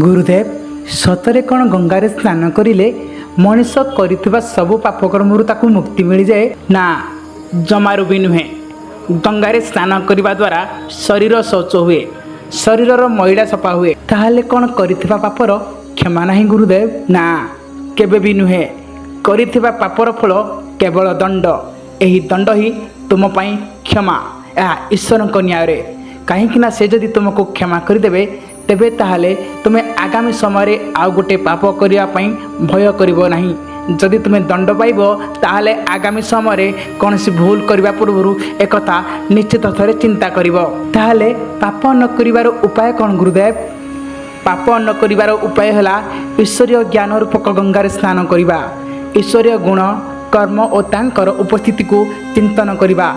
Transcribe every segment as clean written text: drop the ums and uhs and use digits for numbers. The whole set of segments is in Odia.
ଗୁରୁଦେବ, ସତରେ କ'ଣ ଗଙ୍ଗାରେ ସ୍ନାନ କରିଲେ ମଣିଷ କରିଥିବା ସବୁ ପାପକର୍ମରୁ ତାକୁ ମୁକ୍ତି ମିଳିଯାଏ? ନା, ଜମାରୁ ବି ନୁହେଁ। ଗଙ୍ଗାରେ ସ୍ନାନ କରିବା ଦ୍ୱାରା ଶରୀର ଶୌଚ ହୁଏ, ଶରୀରର ମଇଳା ସଫା ହୁଏ। ତାହେଲେ କ'ଣ କରିଥିବା ପାପର କ୍ଷମା ନାହିଁ ଗୁରୁଦେବ? ନା, କେବେ ବି ନୁହେଁ। କରିଥିବା ପାପର ଫଳ କେବଳ ଦଣ୍ଡ। ଏହି ଦଣ୍ଡ ହିଁ ତୁମ ପାଇଁ କ୍ଷମା। ଏହା ଈଶ୍ୱରଙ୍କ ନ୍ୟାୟରେ। କାହିଁକି ନା ସେ ଯଦି ତୁମକୁ କ୍ଷମା କରିଦେବେ, ତେବେ ତାହେଲେ ତୁମେ ଆଗାମୀ ସମୟରେ ଆଉ ଗୋଟେ ପାପ କରିବା ପାଇଁ ଭୟ କରିବ ନାହିଁ। ଯଦି ତୁମେ ଦଣ୍ଡ ପାଇବ, ତାହେଲେ ଆଗାମୀ ସମୟରେ କୌଣସି ଭୁଲ କରିବା ପୂର୍ବରୁ ଏକଥା ନିଶ୍ଚିତ ଥରେ ଚିନ୍ତା କରିବ। ତାହେଲେ ପାପ ନ କରିବାର ଉପାୟ କ'ଣ ଗୁରୁଦେବ? ପାପ ନ କରିବାର ଉପାୟ ହେଲା ଈଶ୍ୱରୀୟ ଜ୍ଞାନ ରୂପକ ଗଙ୍ଗାରେ ସ୍ନାନ କରିବା, ଈଶ୍ୱରୀୟ ଗୁଣ, କର୍ମ ଓ ତାଙ୍କର ଉପସ୍ଥିତିକୁ ଚିନ୍ତନ କରିବା।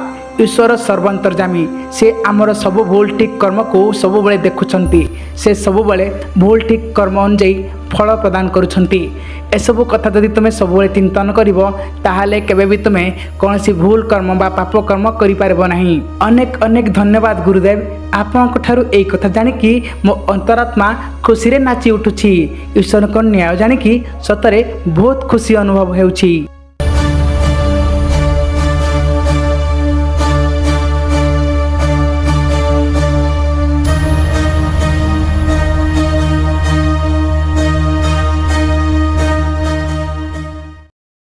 ଈଶ୍ୱର ସର୍ବାନ୍ତର୍ଯ୍ୟାମୀ। ସେ ଆମର ସବୁ ଭୁଲ ଠିକ୍ କର୍ମକୁ ସବୁବେଳେ ଦେଖୁଛନ୍ତି। ସେ ସବୁବେଳେ ଭୁଲ ଠିକ୍ କର୍ମ ଅନୁଯାୟୀ ଫଳ ପ୍ରଦାନ କରୁଛନ୍ତି। ଏସବୁ କଥା ଯଦି ତୁମେ ସବୁବେଳେ ଚିନ୍ତନ କରିବ, ତାହେଲେ କେବେ ବି ତୁମେ କୌଣସି ଭୁଲ କର୍ମ ବା ପାପ କର୍ମ କରିପାରିବ ନାହିଁ। ଅନେକ ଅନେକ ଧନ୍ୟବାଦ ଗୁରୁଦେବ। ଆପଣଙ୍କ ଠାରୁ ଏଇ କଥା ଜାଣିକି ମୋ ଅନ୍ତରାତ୍ମା ଖୁସିରେ ନାଚି ଉଠୁଛି। ଈଶ୍ୱରଙ୍କ ନ୍ୟାୟ ଜାଣିକି ସତରେ ବହୁତ ଖୁସି ଅନୁଭବ ହେଉଛି।